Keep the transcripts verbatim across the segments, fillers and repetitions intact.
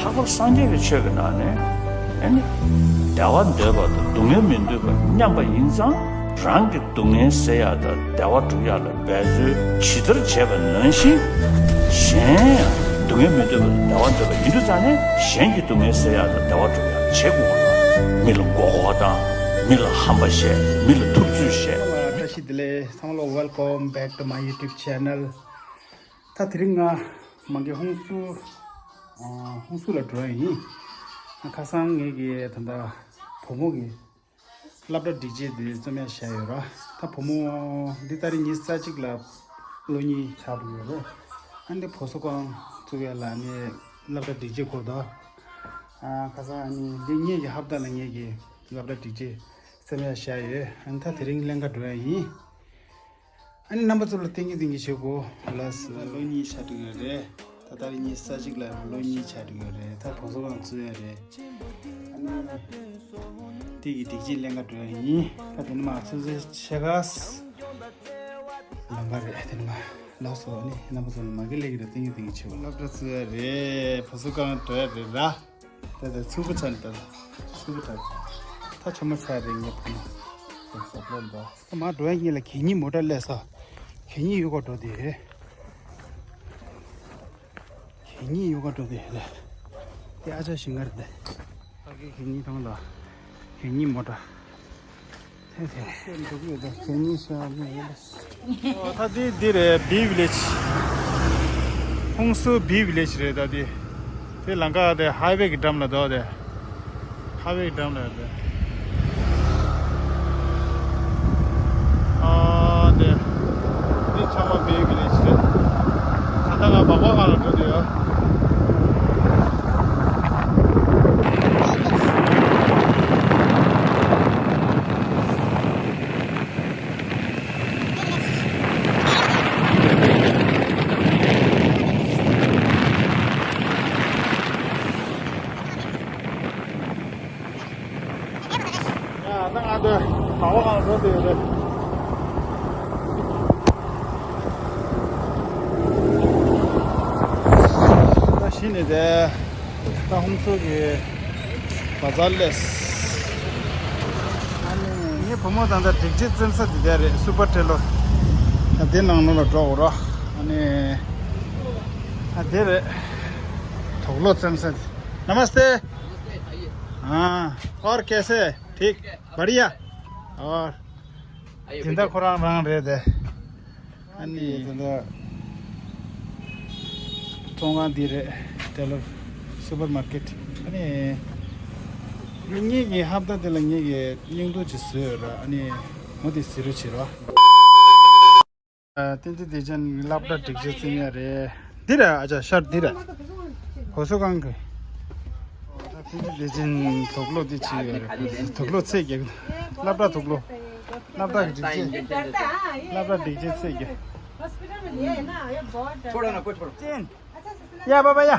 ལྷག་པར་སངས་རྒྱས་པའི་ཆོས་ཀྱི་ནང་ནས་ཨ་ནི་བདེ་བ་འདོད་པ་དང་སྡུག་བསྔལ་མི་འདོད་པ་མཉམ་པ་ཡིན་ཙང་། རང་གི་སྡུག་བསྔལ་སེལ་ཡག་དང་བདེ་བ་སྒྲུབ་ཡག་ལ་འབད་རྩོལ་ཇི་ལྟར་བྱེད་པ་ནང་བཞིན། གཞན་ཡང་སྡུག་བསྔལ་མི་འདོད་པ་དང་བདེ་བ་འདོད་པ་ཡིན་དུས་ཙང་ནས། གཞན་གྱི་སྡུག་བསྔལ་སེལ་ཡག་དང་བདེ་བ་སྒྲུབ་ཡག་བྱེད་དགོས་པ་ལ། མི་ལ་མགོ་སྐོར་དང་། མི་ལ་ཧམ་པ་བཤད། མི་ལ་ཐུབ་ཚོད་བཤད། བཀྲ་ཤིས་བདེ་ལེགས། ཚང་མ་ལ་welcome back to my YouTube channel. ད་དེ་རིང་ང་མ་གི་ཧུན་སུར། ཨ། ཧུན་སུར་ལ་འགྲོ་ཡ་ཡིན། ཁ་སང་ངེད་ཀྱི་ད་ལྟ་བུ་མོ་གི་སློབ་གྲྭ་སྒྲིག་ཆས་དེ་རྩོམ་ཡ་བཞག་ཡོད་ར། ད་བུ་མོ་འདི་ཏ་རིག་ཉི་ཤུ་རྩ་གཅིག་ལ་ལོ་གཉིས་ཆགས་འགྲོ་ཡོད་རེད། ཨ་ནི་བུ་གསོ་ཁང་བཙུགས་ཡ་ལ་ནི་སློབ་གྲྭ་སྒྲིག་ཆས་དགོས་དོ། ཨ། ཁ་སང་ཨ་ནི་འདི་ངེད་ཀྱི་ཧབ་ཏ་ལ་ངེད་ཀྱི་སློབ་གྲྭ་སྒྲིག་ཆས་རྩོམ་ཡ་བཞག་ཡོད། ཨ་ནི་ད་དེ་རིང་ལེན་ག་འགྲོ་ཡ་ཡིན། ཨ་ནི་རྣམ་པ་ཚོ་ལ་བསྟན་གྱི་བསྟན་གྱི་བྱེད་དགོས་ལ། ལོ་གཉིས་ཆགས་འགྲོ་གི་རེད། ད་ལྟ་ཉི་ཤུ་རྩ་གཅིག་ལ་ལོ་གཉིས་ཆགས་འགྲོ་གི་རེད། ད་བུ་གསོ་ཁང་བཙུགས་ཡ་རེད། ཨ་ནི་དེ་གི་སྒྲིག་ཆས་ལེན་ག་འགྲོ་ཡ་ཡིན། ད་དེ་ནི་མ་ཚོད་ཚོད་ཆེ་ག་ལམ་ཁ་རེད། དེ་ནི་མ་ལགས་སོ། ཨ་ནི་རྣམ་པ་ཚོ་ལ་མ་གི་ལེགས་ཀྱི་རེད། བསྟན་གྱི་བསྟན་གྱི་བྱེད་དགོས། སློབ་གྲྭ་བཙུགས་ཡ་རེད། བུ་གསོ་ཁང་འགྲོ་ཡ་རེད་ར། ད་ད་ཚུགས་པ་ཆ་ནི་ད་ཚུགས་པ་ཆ། ད་ཆ་མ་ཆ་རེད་ངས་ཕུ་ན། ད་ཟབ་ལོ་འདུག་ད་མ་འགྲོ་ཡ་ངས་ལ་གད་སྙིགས་མོ་ཊ་སླེབས་ས། གད་སྙིགས་གཡུག་ག་འགྲོ་དེ་རེད། གད་སྙིགས་གཡུག་ག་འགྲོ་དེ་རེད། དེ་ཨ་ཅག་ཞིང་ཁ་རེད་དེ། ཕ་གི་གད་སྙིགས་ཐང་ལ་གད་སྙིགས་མོ་ཊ། ད་དེ་འདི་འདི་རེད། བི་ཝི་ལེཇ། ཧུན་སུར་བི་ཝི་ལེཇ་རེད། ད་འདི་དེ་ལམ་ཁ་དེ་ཧའི་ཝེ་གི་འགྲམ་ལ་འདུག་དེ་ཧའི་ཝེ་གི་འགྲམ་ལ་རེད། ཨ་དེ་འདི་ཚང་མ་བི་ཝི་ལེཇ་རེད། ད་ལྟ་ང་སྦག་སྦག་སྒང་ལ་འགྲོ་འདོད་ཡོད། ཡ་ད་ང་ཚོ་སྦག་སྦག་སྒང་ལ་འགྲོ་འདོད་ཡོད་རེད། ད་གཞི་ནས་དེ། ད་ཧུན་སུར་གྱི་བ་ཛར་སླེབས། ཨ་ནི་ངའི་བུ་མོ་ད་ལྟ་སྒྲིག་ཆས་རྩོམ་ས་དེ་འདྲ་རེད། སུ་པར་ཊེ་ལོར། ད་དེ་ནང་ལོགས་ལ་འགྲོ་དགོས་ར། ཨ་ནི་ཨ་དེ་རེད། དུག་ལོག་རྩོམ་ས་དེ། नमस्ते। हाँ, और कैसे? ठीक? बढ़िया? और། སྦྱིན་བདག་ཁོ་རང་རང་རེད་དེ། ཨ་ནི་ད་ལྟ་ཚོང་ཁང་འདི་རེད། ཊེ་ལོར་སུ་པར་མར་ཀེཊ། ཨ་ནི་ངེད་ཀྱི་ཧབ་ཏ་དེ་ལ་ངེད་ཀྱི་སྙིང་སྡུག་ཅིག་བཟོས་ཡོད་ར། ཨ་ནི་མོ་དེ་གཟིགས་རོགས་བྱེད་རོགས། ཨ། བསྟན་འཛིན་བདེ་ཆེན་སློབ་གྲྭ་སྒྲིག་ཆས་རྩོམ་ཡ་རེད། འདི་རེད། ཨ་ཅག་ཤར་འདི་རེད། ཧོ་སོ་གང་གི། བསྟན་འཛིན་བདེ་ཆེན་དུག་ལོག་འདི་བྱེད་ཡོད་རེད། དུག་ལོག་ཚད་རྒྱག་སློབ་གྲྭ་དུག་ལོག་སློབ་གྲྭ་གི་སྒྲིག་ཆས། སློབ་གྲྭ་སྒྲིག་ཆས་ཚད་རྒྱག་ཅན། ཡ་པ་པ་ཡ།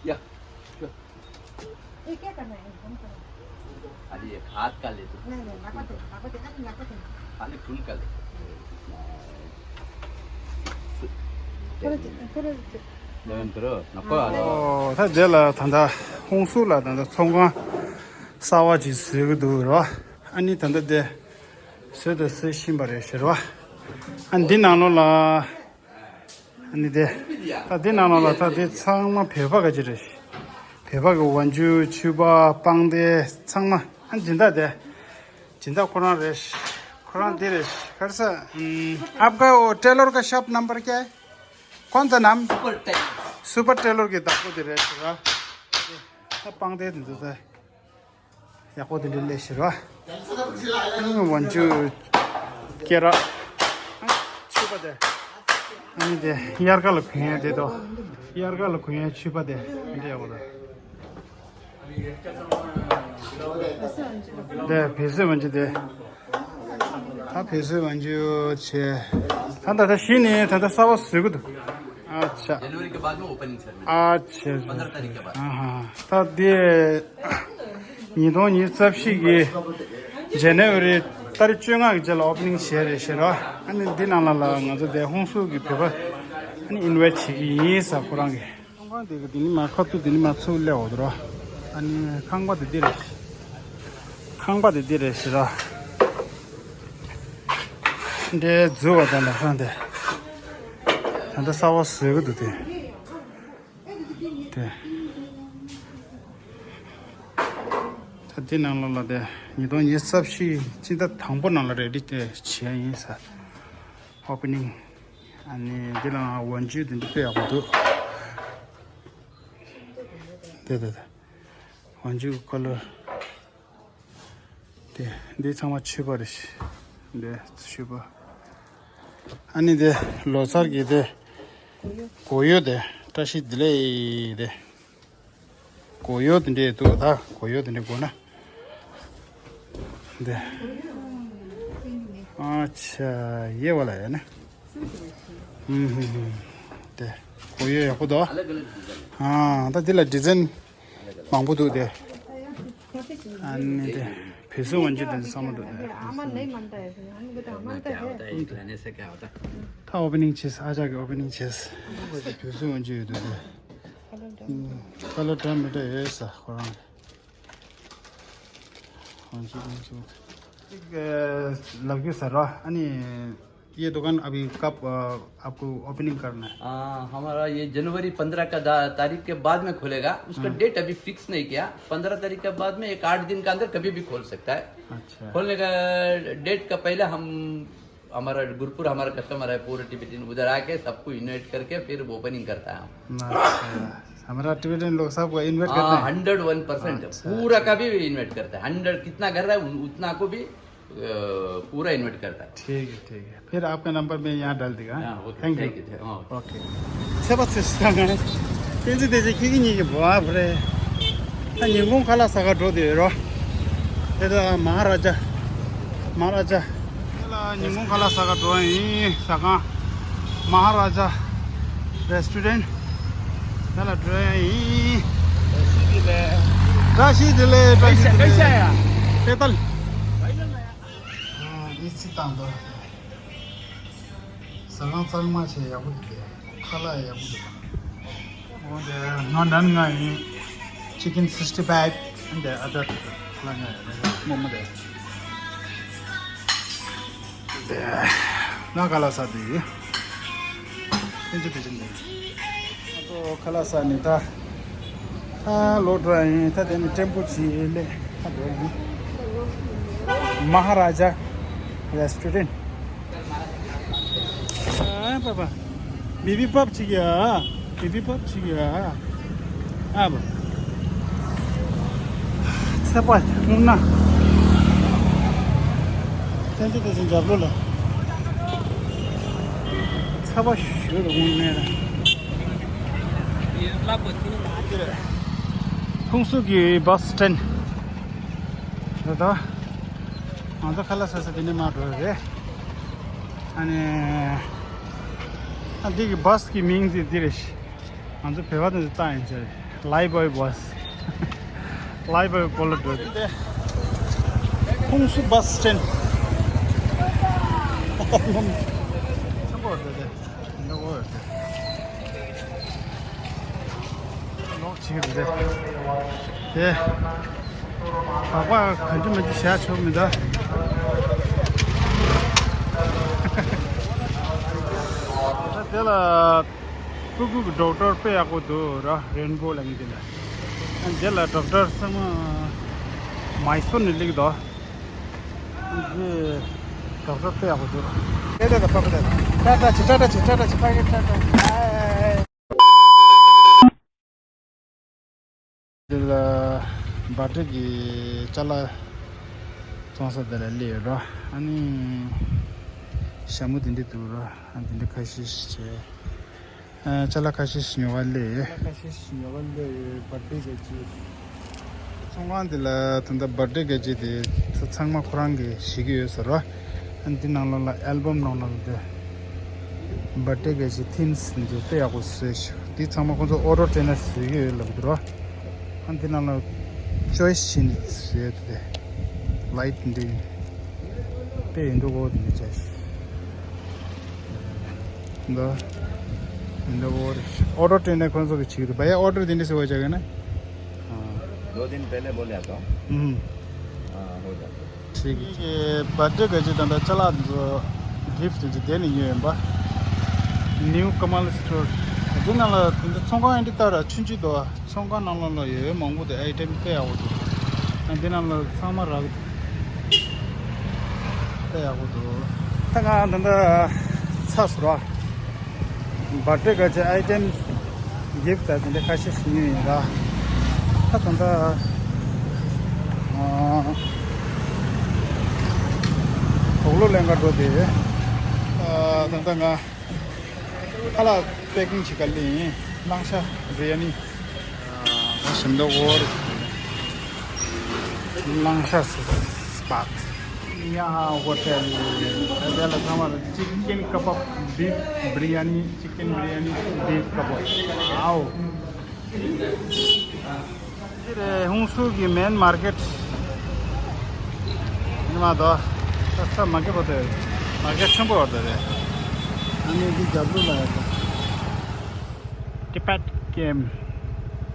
या, श्योर। ये क्या करना है? हम करो। अरे, ये हाथ का ले तो। नहीं, नहीं, नका दे, नका दे, अरे, नका दे। खाली फुल का ले। थोड़ा दे, थोड़ा दे। लेमन करो, नको। ཨོ། ད་དེ་ལ་ད་ལྟ་ཧུན་སུར་ལ་ད་ལྟ་ཚོང་ཁང་གསར་པ་ཅིག་བཟོས་ཀྱི་འདུག་ར། ཨ་ནི་ད་ལྟ་དེ་བཟོས་དང་བཟོ་བཞིན་པ་རེད་ཟེར་བ། ཨ་འདི་ནང་ལོགས་ལ། ཨ་ནི་དེ། ད་འདི་ནང་ལོགས་ལ་ད་དེ་ཚང་མ་བོད་པ་ག་ཅི་རེད། བོད་པ་གི་ཝང་ཅུ་ཕྱུ་པ་པང་གདན་ཚང་མ། ཨ་སྦྱིན་བདག་དེ། སྦྱིན་བདག་ཁོ་རང་རེད། ཁོ་རང་འདི་རེད། ག་རེ་ཟེར། आपका वो टेलर का शॉप नंबर क्या है? कौन सा नाम? Super tailor. सुपर टेलर གི་བདག་པོ་དེ་རེད་ཟེར་བ། ད་པང་གདན་དེ་ཚོ་ད། ཡག་པོ་དེ་འདྲ་སླེབས་ཤག་ར། ཨ་ནི་ཝང་ཅུ་སྐེ་རགས། ཕྱུ་པ་དེ། ཨ་ནི་དེ་དབྱར་ཁ་ལ་གོན་ཡ་དེ་དོ། དབྱར་ཁ་ལ་གོན་ཡ་ཕྱུ་པ་དེ། འདི་འདྲ་ཡག་པོ་ར། དེ་བལ་བཟོས་ཝང་ཅུ་དེ། ད་བལ་བཟོས་ཝང་ཅུ་བྱས། ད་ད་ད་གཞི་ནས་ད་ད་གསར་པ་བཟོ་གི་འདུག་ཨ་ཆ། जनवरी के बाद में ओपनिंग सेरेमनी। ཨ་ཆ། पन्द्रह तारीख के बाद। ཨ་ཧ། ད་དེ་ཉིས་སྟོང་ཉི་ཤུ་རྩ་བཞི་གི་ཇེ་ནེ་ཝ་རི་ཏ་རིག་བཅོ་ལྔ་གི་རྗེས་ལ་ཨོ་པ་ནིང་བྱས་རེད་ཟེར་རོ། ཨ་ནི་འདི་ནང་ལ་ལ་ང་ཚོ་དེ་ཧུན་སུར་གི་བོད་པ་ ཨ་ནི་ཨིན་ཝའིཊ་བྱེད་ཀྱི་ཡིན་ས་ཁོ་རང་གིས། ཁང་པ་དེ་གི་དེ་ནི་མ་ཁ་ཐུག་དེ་ནི་མ་ཚུགས་སླེབས་འོ་དོ་ར། ཨ་ནི་ཁང་པ་དེ་འདི་རེད། ཁང་པ་དེ་འདི་རེད་ཟེར་ར། འདྲེ་འཛུལ་བ་དང་ལ་ཁང་དེ། ད་ལྟ་གསར་པ་བཟོས་གི་འདུག་དེ། དེ། ད་འདི་ནང་ལོགས་ལ་དེ་ཉིས་སྟོང་ཉི་ཤུ་རྩ་བཞི་སྤྱི་ཟླ་དང་པོ་ནང་ལ་རེ་ཌི་དེ་བྱས་ཡིན་ས། ཨོ་པེ་ནིང་། ཨ་ནི་འདི་ལའང་ཝན་ཅུ་དེ་འདྲ་དཔེ་ཡག་པོ་འདུག་དེ་དེ་དེ། ཝན་ཅུ་ཀ་ལར། དེ་འདི་ཚང་མ་ཕྱུ་པ་རེད། འདི་ཕྱུ་པ། ཨ་ནི་དེ་ལོ་གསར་གྱི་དེ་གོ་ཡོ་དེ་བཀྲ་ཤིས་བདེ་ལེགས་དེ། གོ་ཡོ་དེ་འདྲས་འདུག་ད་གོ་ཡོ་དེ་འདྲས་དགོས་ན། འདི། ཨ་ཆ་ཡེ་བ་ལ་ཡ་ན། ཧུམ་ཧུམ་ཧུམ། དེ་གོ་ཡོ་ཡག་པོ་འདུག་ཨ་ད་འདི་ལ་ཌི་ཛན་མང་པོ་འདུག་དེ། ཨ་ནི་དེ་བེ་སུ་ཝན་ཅུ་དེ་ཚང་མ་འདུག་དེ། ད་ཨོ་པེ་ནིང་བྱས། ཨ་ཅག་གི་ཨོ་པེ་ནིང་བྱས། བེ་སུ་ཝན་ཅུ་ཡོད་འདུག་དེ། ཁ་ལོ་འདྲ་མི་འདྲ་ཡོད་ས་ཁོ་རང་། हाँ जी, हाँ जी। एक, अ, लव यू सर, यानी ये दुकान अभी कब, अ, आपको ओपनिंग करना है? आ, हमारा ये जनवरी पन्द्रह का दा-, तारीख के बाद में खुलेगा। उसका हाँ। डेट अभी फिक्स नहीं किया। पन्द्रह तारीख के बाद में एक आठ दिन के अंदर कभी भी खोल सकता है। अच्छा। खोलने का डेट का पहले हम हमारा गुरुपुर हमारा कस्टमर है, पूरे टिबेटियन उधर आके सबको इनवाइट करके फिर ओपनिंग करता है हम। अच्छा, हमारा टिबेटियन लोग सबको इनवाइट करते हैं। Hundred one percent. अच्छा, पूरा अच्छा। का भी इनवाइट करता है। हंड्रेड कितना घर है उतना को भी, अ, पूरा इनवाइट करता है। ठीक है, ठीक है। फिर आपका नंबर मैं यहाँ डाल देगा। हाँ, okay, thank you. Thank you, हाँ। ཚེ་པ་ཚེ་སི་ཐང་ནས་བསྟན་འཛིན་བདེ་ཆེན་ཁྱེད་ཀྱི་གཉིས་ཀྱི་བ་བ་རེད། ད་ཉིན་གུང་ཁ་ལག་ཟ་ག་འགྲོ་དེ་རོ། དེ་ད་མ་ཧ་ར་ཇ། མ་ཧ་ར་ཇ། དེ་ལ་ཉིན་གུང་ཁ་ལག་ཟ་ག་འགྲོ་ཡིན་ཟ་ཁང་། མ་ཧ་ར་ཇ་རེ་སི་ཊུ་རེན་ཊི། དེ་ལ་འགྲོ་ཡིན། བཀྲ་ཤིས་བདེ་ལེགས། བཀྲ་ཤིས་བདེ་ལེགས། པེ་ཏལ། ཨ་ཨི་ཚི་བཏང་དོ། ཟ་ཁང་གཙང་མ་བྱས་ཡག་པོ་འདུག་དེ། ཁ་ལག་ཡག་པོ་འདུག་འོ་དེ་ང་ནན་ང་ཡིན། ཅི་ཀིན་སིག་སི་ཊི་ཕའིབ། འདི་ཨ་ད་ཁ་ལག་ང་ཡིན་མོ་མོ་དེ། ང་ཁ་ལག་ཟ་དུས་ཡིན། ཕན་ཚུན་ཕན་ཚུན་འདི། ཨ་ཏོ་ཁ་ལག་ཟ་ནི་ད། ད་ལོག་འགྲོ་ཡིན། ད་དེ་ནི་ཀྲེན་པོ་ཆེ་ལས་ད་འགྲོ་ཡིན། མ་ཧ་ར་ཇ་རེ་སི་ཊུ་རེན་ཊི། ཨ་པ་པ། བི་བི་པབ་ཅིག་ཡ། བི་བི་པབ་ཅིག་ཡ། ཨ་པ། ཚེ་པ་སྔོན་ན། བསྟན་འཛིན་བདེ་ཆེན་རྒྱབ་ལོགས་ལ། ཚ་བ་ཞུ་རུ་དངོས་གནས་ལ། ཁུང་སུ་གི་བ་སི་སི་ཊེན་ཌི་རེད་ད། ང་ཚོ་ཁ་ལག་ཟ་ས་དེ་ནས་མར་འགྲོ་རེད། ཨ་ནི། ཨ་འདི་གི་བ་སི་གི་མིང་དེ་འདི་རེད། ང་ཚོ་བོད་པ་དེ་ཚོ་བཏང་ཡིན་ཟེར། ལའི་བོའི་བ་སི། ལའི་བོའི་སྐོར་ལ་འགྲོ་རེད། ཁུང་སུ་བ་སི་སི་ཊེན་ཌི། ཆེན་པོ་རེད་དེ། ལོག་བྱེད་ཀྱི་རེད། དེ། བག་པ་གང་ཅི་མ་ཅི་བཞག་ཆོག་མི་འདུག་ད་དེ་ལ། སྤུ་གུ་གི་ཌོག་ཊར་དཔེ་ཡག་པོ་འདུག་ར། རེན་བོ་ལབ་མཁན་དེ་ལ། དེ་ལ་ཌོག་ཊར་ཚང་མ་མའི་སོར་ནས་སླེབས་འདུག་འདི་ཌོག་ཊར་དཔེ་ཡག་པོ་འདུག་དེ་དེ་དེ་ཕ་གི་དེ། ཊ་ཊ་ཆེ། ཊ་ཊ་ཆེ། ཊ་ཊ་ཆེ། ཕ་གི་ཊ་ཊ། འདི་ལ་བར་ཐི་ཌེ་གི་ཅ་ལག་བཙོང་ས་དེ་ལ་སླེབས་ཡོད་ར། ཨ་ནི་ཞྭ་མོ་དེ་འདྲ་འདུག་ར། ཨ་དེ་འདྲ་ཁ་ཤས་ཤིག་བྱས། ཨ་ཅ་ལག་ཁ་ཤས་ཤིག་ཉོ་བ་སླེབས་ཡོད། ཅ་ལག་ཁ་ཤས་ཤིག་ཉོ་བ་སླེབས་ཡོད། བར་ཐི་ཌེ་ག་ཅི། ཚོང་ཁང་འདི་ལ་ད་ལྟ་བར་ཐི་ཌེ་ག་ཅི་དེ་ཚོ་ཚང་མ་ཁོ་རང་གིས་བྱེད་ཀྱི་ཡོད་ཟེར་བ། ཨ་འདི་ནང་ལོགས་ལ་ཨལ་བམ་ནང་ལོགས་ལ་དེ་བར་ཐི་ཌེ་ག་ཅི་ཐིམ་སི་འདི་དཔེ་ཡག་པོ་བཟོས་ཤག་འདི་ཚང་མ་ཁོ་ཚོ་ཨོ་ཌར་སྤྲད་ན་བཟོ་གི་ཡོད་ལབ་འདུག་ར། ཨ་འདི་ནང་ལ་ཅོའི་སི་བྱས་ནས་བཟོས་ཏེ། ལའིཊ་འདི་དཔེ་ཡིན་འདུག་གོ། འདི་ཅོའི་སི་འདི། ཨ་ འདི་འོ་རེད། ཨོ་ཌར་སྤྲད་ནས་ཁོང་ཚོ་གི་བྱེད་ཀྱི་འདུག་བ། ཡ་ཨོ་ཌར་དེ་འདྲ་ཟེར་བ་བྱ་གི་ན། हाँ, दो दिन पहले बोले तो। ཨུམ། हाँ, हो जाता। ठीक है। བར་ཌེ་ག་ཅི་ད་ལྟ་ཅ་ལག་ཚོ་གིཕ་ཊི་དེ་ཚོ་དེ་ནས་ཉོས་ཡིན་པ། ནིའུ་ཀ་མལ་སི་ཊོར། དེ་ནང་ལ་དེ་འདྲ་ཚོང་ཁང་ཨེ་འདྲ་ལྟར་ཆུང་ཆུང་འདུག་བ། ཚོང་ཁང་ནང་ལོགས་ལ་ཡོད་མང་པོ་དེ་ཨའི་ཊེམ་དཔེ་ཡག་པོ་འདུག་ཨ་འདི་ནང་ལ་ཚང་མ་རག་དཔེ་ཡག་པོ་འདུག་ད་ང་ད་ལྟ་ཚར་སོང་ར། བར་ཌེ་ག་ཅི་ཨའི་ཊེམ་གིཕ་ཊི་དང་དེ་འདྲ་ཁ་ཤས་ཤིག་ཉོས་ཡིན་ར། ད་ད་ལྟ་ཨ་དུག་ལོག་ལེན་ག་འགྲོ་དེ། ཨ་ད་ལྟ་ང་ཁ་ལག་པེ་ཀིང་བྱེད་ག་སླེབས་ཡིན། གླང་ཤ་བི་རི་ཡ་ནི། ཨ་ང་ཞིམ་མདོག་འོ་རེད། གླང་ཤ་སི་པད། ཡ་ཧོ་ཊེལ། དེ་ལ་ཚང་མ་ལ་ཅི་ཀེན་ཀ་བབ། བིཕ་བི་རི་ཡ་ནི། ཅི་ཀེན་བི་རི་ཡ་ནི། བིཕ་ཀ་བབ། ཨའོ། འདི་རེད་ཧུན་སུར་གྱི་མེན་མར་ཀེཊ། ཉི་མ་དོ། ས་ས་མ་ཀེ་པོ་དེ། མར་ཀེཊ་ཆེན་པོ་བར་དེ་རེད། ཨ་ནི་འདི་རྒྱབ་ལོགས་ལ་ཡོད་པ། ཊི་བེཊ་ཀེམ།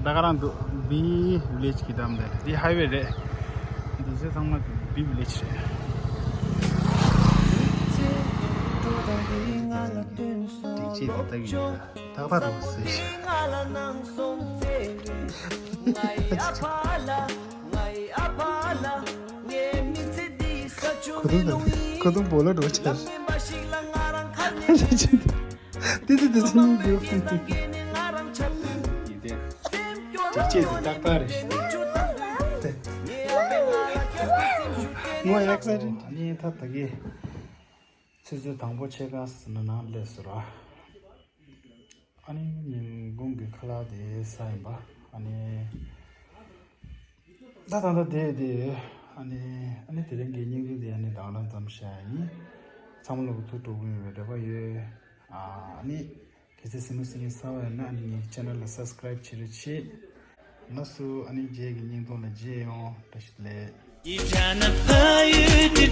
ད་ག་རང་འདུག་བི་ཝི་ལེཇ་གི་གདམ་དེ་རེད། འདི་ཧའི་ཝེ་རེད། འདི་ཚོ་ཚང་མ་བི་ཝི་ལེཇ་རེད། དེ་ཅི་ད་ལྟ་ཡོད། རྟག་པར་རོགས་ཟེར་ཤག་ཁོ་ཚོ་ཁོ་ཚོ་བོ་ལ་འགྲོ་ཆེ། ཏི་ཏི་ཏི་ཏི། ཡིན་ཏེ། དེ་ཅི་དེ་ཏག་ཏག་རེད་ཤག་ངོ་ཡག་ས་རེད། ཨ་ནི་ད་ད་གི་ཆུ་ཚོད་དང་པོ་ཕྱེད་ཀ་ཟིན་ན་ནང་སླེབས་སོང་ར། ཨ་ནི་ཉིན་གུང་གི་ཁ་ལག་དེ་ཟ་ཡིན་པ། ཨ་ནི་ད་ད་ད་དེ་དེ་ཨ་ནི་ཨ་ནི་དེ་རིང་གི་སྙིང་བསྡུས་དེ་ཨ་ནི་དང་ལམ་ཙམ་བཤད་ཡིན། ཚང་མ་ལ་ཐུགས་སྤྲོ་པོ་ཡོང་བའི་རེ་བ་ཡོད། ཨ་ནི་གལ་སྲིད་སེམས་ཤུགས་སེམས་ཤུགས་གསར་པ་ཡོད་ན་ཨ་ནི་ངའི་ཆེ་ནལ་ལ་སབ་སི་ཀ་རའིབ་བྱེད་རོགས་བྱེད། ལགས་སོ། ཨ་ནི་རྗེས་ཀྱི་བརྙན་ཐུང་ལ་མཇལ་ཡོང་། བཀྲ་ཤིས་བདེ་ལེགས།